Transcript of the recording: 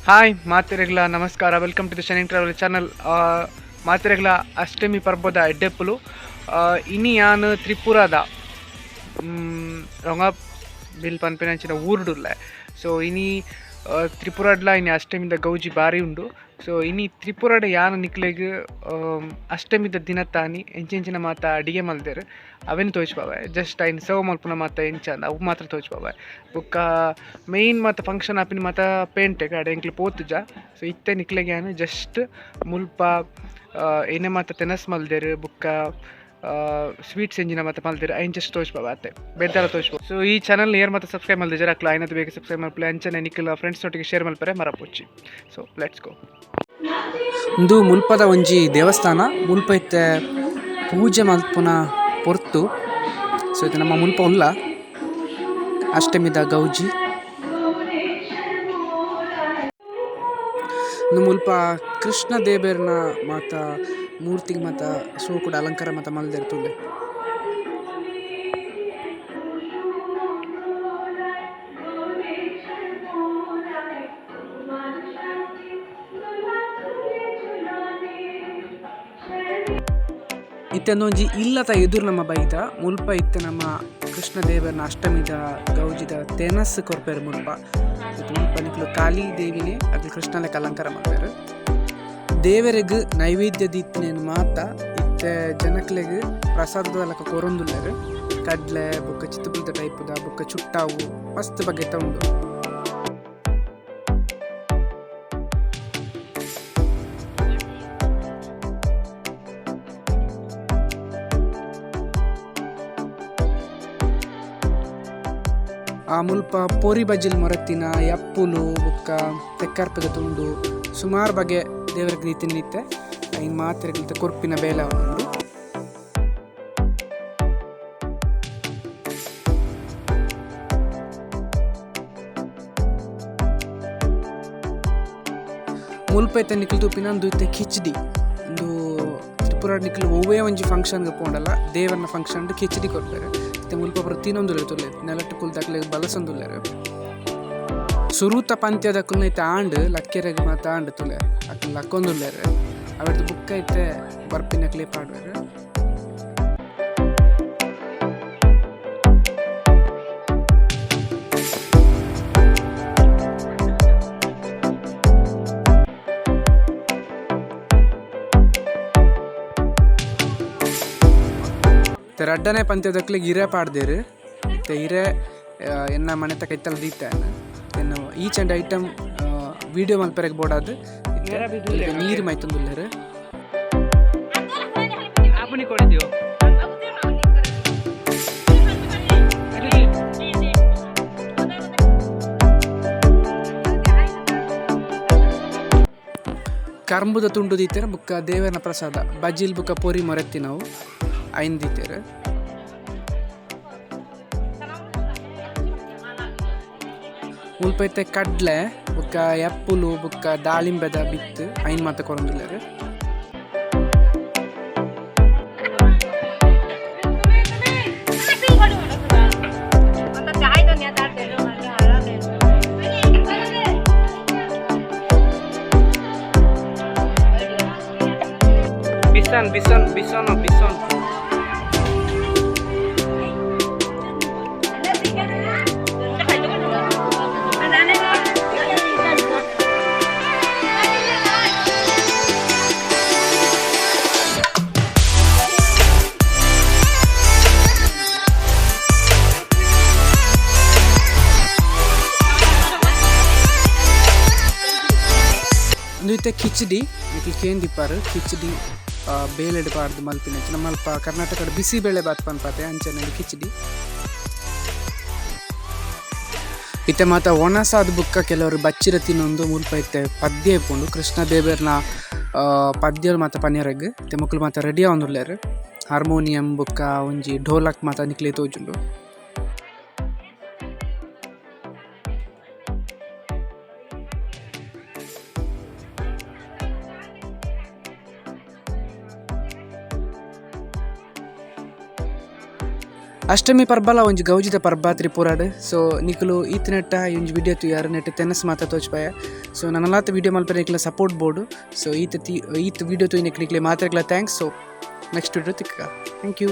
Hi ಮಾತೆರೆಗ್ಲ ನಮಸ್ಕಾರ. Welcome to the Shining Travel channel. ಮಾತೆರೆಗ್ಲ ಅಷ್ಟಮಿ ಪರ್ಬದ ಎಡ್ಡೆಪ್ಪುಲು. ಇನಿ ಯಾನ್ ತ್ರಿಪುರದ ರಂಗ ಬಿಲ್ ಪನ್ಪಿನಂಚಿನ ಊರುಡುಲ್ಲೆ. ಸೊ ಇನಿ ತ್ರಿಪುರಡ್ಲ ಇನಿ ಅಷ್ಟಮಿದ ಗೌಜಿ ಬಾರಿ ಉಂಡು. ಸೊ ಇನಿ ತ್ರಿಪುರಡ್ ಯಾನ್ ನಿಕ್ಲೆಗ್ ಅಷ್ಟಮಿದ ದಿನತಾನಿ ಎಂಚೆಂಚಿನ ಮಾತ ಅಡಿಗೆ ಮಲ್ದೆರ್ ಅವೆನ್ ತೋಜ್ಪಾವೆ. ಜಸ್ಟ್ ಐನ್ ಸರ್ವ್ ಮಲ್ಪುನ ಮಾತ ಎಂಚ ಅಂದ್ ಅವು ಮಾತ್ರ ತೋಜ್ಪಾವೆ. ಬೊಕ್ಕ ಮೇನ್ ಮಾತ ಫಂಕ್ಷನ್ ಆಪಿನ ಮಾತ ಪೇಂಟೆಗ್ ಅಡೆ ಎಂಕ್ಲು ಪೋತುಜ. ಸೊ ಇತ್ತೆ ನಿಕ್ಲೆಗ್ ಯಾನ್ ಜಸ್ಟ್ ಮುಲ್ಪ ಏನೇ ಮಾತ ತೆನಸ್ ಮಲ್ದೆರ್ ಬೊಕ್ಕ ಸ್ವೀಟ್ಸ್ ಎಂಜಿನ ಮಾತ ಮಲ್ದೆರ್ ಐನ್ ಜಸ್ಟ್ ತೋಜ್ಪಾವೆ ಅತ್ತೆ, ಬೇತೆ ತೋಜ್ಪಾವೆ. ಸೊ ಈ ಚಾನಲ್ ಏರ್ ಮಾತ ಸಬ್ಸ್ಕ್ರೈಬ್ ಮಲ್ದಿಜಾರ್ ಅಕ್ಲು ಆಯ್ನತ್ ಬೇಗ ಸಬ್ಸ್ಕ್ರೈಬ್ ಮಲ್ಪಲೆ. ಅಂಚನೆ ನಿಕ್ಲ ಫ್ರೆಂಡ್ಸ್ ನೊಟ್ಟಿಗೆ ಶೇರ್ ಮಲ್ಪರೆ ಮರಪೊಚ್ಚಿ. So let's go. ಉಂದು ಮುಲ್ಪದ ಒಂಜಿ ದೇವಸ್ಥಾನ. ಮುಲ್ಪ ಇತ್ತೆ ಪೂಜೆ ಮಲ್ಪುನ ಪೊರ್ತು. ಸೊ ಇತ್ತೆ ನಮ್ಮ ಮುಲ್ಪ ಉಲ್ಲ ಅಷ್ಟಮಿದ ಗೌಜಿ. ಉಂದು ಮುಲ್ಪ ಕೃಷ್ಣ ದೇವೆರ್ನ ಮಾತ ಮೂರ್ತಿಗ್ ಮಾತ ಶೋಕುಡು ಅಲಂಕಾರ ಮಾತ ಮಲ್ದೆರ್ ತೂಲೆ. ಇತ್ತೆ ಒಂಜಿ ಇಲ್ಲದ ಎದುರು ನಮ್ಮ ಬೈದ. ಮುಲ್ಪ ಇತ್ತೆ ನಮ್ಮ ಕೃಷ್ಣ ದೇವೆರ್ನ ಅಷ್ಟಮಿದ ಗೌಜಿದ ತೆನಸ್ ಕೊರ್ಪೆರ್ ಮುಲ್ಪ. ಮುಲ್ಪ ನಿಕುಲು ಕಾಲಿ ದೇವಿನೇ ಅಕ್ಲ್ ಕೃಷ್ಣಲೆಕ ಅಲಂಕಾರ ಮಲ್ಪೆರ್. ದೇವೆರೆಗ್ ನೈವೇದ್ಯ ದೀತಿನೇನ್ ಮಾತ ಇತ್ತೆ ಜನಕ್ಲೆಗ್ ಪ್ರಸಾದದ ಲೆಕ ಕೊರೊಂದುಲ್ಲೆರ್. ಕಡ್ಲೆ ಬೊಕ್ಕ ಚಿತ್ತುಪುಳಿತ ಟೈಪುದ ಬೊಕ್ಕ ಚುಟ್ಟಾವು ಮಸ್ತ್ ಬಗೆತ ಉಂಡು. ಆ ಮುಲ್ಪ ಪೊರಿ ಬಜಿಲ್ ಮೊರತಿನ ಯಪ್ಪುಲು ಬೊಕ್ಕ ತೆಕ್ಕರ್ಪದ ತುಂಡು ಸುಮಾರು ಬಗೆ ದೇವರೆಗ್ ದೀತಿನ ಇತ್ತೆ ಐನ್ ಮಾತೆರೆಗ್ಲ ಕೊರ್ಪಿನ ಬೇಲೆ ಆವೊಂದುಂಡು. ಮುಲ್ಪ ಇತ್ತೆ ನಿಕುಲು ತೂಪಿನ ಉಂದು ಇತ್ತೆ ಕಿಚಡಿ. ಉಂದು ತ್ರಿಪುರ ನಿಕುಲು ಒವ್ವೇ ಒಂಜಿ ಫಂಕ್ಷನ್ ಗ್ ಪೋಂಡಲ ದೇವರ್ನ ಫಂಕ್ಷನ್ ಡ್ ಕಿಚಡಿ ಕೊರ್ಪೆರ್. ಇತ್ತೆ ಮುಲ್ಪ ಪೂರ ತಿನೊಂದುಲ್ಲೆರ್ ತೂಲೆ ನೆಲಟ್ ಕುಲ್ದಕ್ಲೆಗ್ ಬಲಸೊಂದುಲ್ಲೆರ್. ಸುರೂತ ಪಂತ್ಯದಕುಲ್ನ ಇತ್ತೆ ಆಂಡ್ ಲಕ್ಕೆರೆಗ್ ಮಾತ ಆಂಡ್ ತೂಲೆ ಅಕುಲು ಲಕ್ಕೊಂದುಲ್ಲೆರ್. ಅವೆಡ್ದ್ ಬುಕ್ಕ ಇತ್ತೆ ಬರ್ಪಿನಕ್ಲೆ ಪಾಡ್ವೆರ್. ಇತ್ತೆ ರಡ್ಡನೆ ಪಂತ್ಯದಕ್ಲೆಗ್ ಇರೆ ಪಾಡ್ದೆರ್. ಇತ್ತೆ ಇರೆ ಎನ್ನ ಮನೆತ ಕೈತಲ್ ದೀತೆ ಎನ್ನ ಈಚ್ ಅಂಡ್ ಐಟಮ್ ವಿಡಿಯೋ ಮಲ್ಪೆರೆಗ್ ಬೋಡಾದ್ ಇತ್ತೆ ನೀರ್ ಮೈತೊಂದುಲ್ಲೆರ್. ಕರ್ಂಬುದ ತುಂಡು ದೀತೆರ್ ಬುಕ್ಕ ದೇವನ ಪ್ರಸಾದ ಬಜಿಲ್ ಬುಕ್ಕ ಪೊರಿ ಮೊರೆತ್ತಿನವು ಐನ್ ದೀತೆರ್. ಮುಲ್ಪ ಇತ್ತೆ ಕಡ್ಲೆ ಬುಕ್ಕ ಯಪ್ಪುಲು ಬುಕ್ಕ ದಾಳಿಂಬೆದ ಬಿತ್ತ್ ಐನ್ ಮಾತ ಕೊರೊಂದುಲ್ಲೆರ್. Bison bison bison bison. ಉಂದು ಇತ್ತೆ ಕಿಚಡಿ ನಿಕುಲು ಕೇಂದಿಪ್ಪರ್. ಕಿಚಡಿ ಬೇಲೆಡ್ ಪಾಡ್ದ್ ಮಲ್ಪಿನಂಚಿನ ನಮ್ಮಲ್ಪ ಕರ್ನಾಟಕಡ್ ಬಿಸಿಬೇಳೆ ಬಾತ್ ಪನ್ಪತೆ ಅಂಚನೆ ಕಿಚಡಿ. ಇತ್ತೆ ಮಾತ ಒಣಸಾದ್ ಬುಕ್ಕ ಕೆಲವರು ಬಚ್ಚಿರ ತಿನ್ನೊಂದು ಮುಲ್ಪ ಇತ್ತೆ ಪದ್ಯ ಇಪ್ಪುಂಡು ಕೃಷ್ಣ ದೇವೆರ್ನ ಪದ್ಯಲು ಮಾತ ಪನ್ಯರೆಗ್. ಇತ್ತೆ ಮೊಕುಲು ಮಾತ ರೆಡಿ ಆವೊಂದುಲ್ಲೆರ್. ಹಾರ್ಮೋನಿಯಂ ಬುಕ್ಕ ಒಂಜಿ ಢೋಲಕ್ ಮಾತ ನಿಕ್ಲೆ ತೋಜುಂಡು. ಅಷ್ಟಮಿ ಪರ್ಬಲ ಒಂಜಿ ಗೌಜಿದ ಪರ್ಬ ತ್ರಿಪುರಾಡ್. ಸೊ ನಿಕುಲು ಈತನೆಟ್ಟ ಒಂಜಿ ವಿಡಿಯೋ ತೂಯಾರ್, ನೆಟ್ ತೆನಸ್ ಮಾತ ತೋಜ್ಪಾಯ. ಸೊ ನನಲಾತ್ ವಿಡಿಯೋ ಮಲ್ಪರೆ ನಿಕ್ಲೆ ಸಪೋರ್ಟ್ ಬೋಡು. ಸೊ ಈತ್ ಈತ್ ವಿಡಿಯೋ ತೂಯಿನೆಕ್ ನಿಕ್ಲೆ ಮಾತೆರೆಗ್ಲ thanks. So next video ತಿಕ್ಕ. Thank you.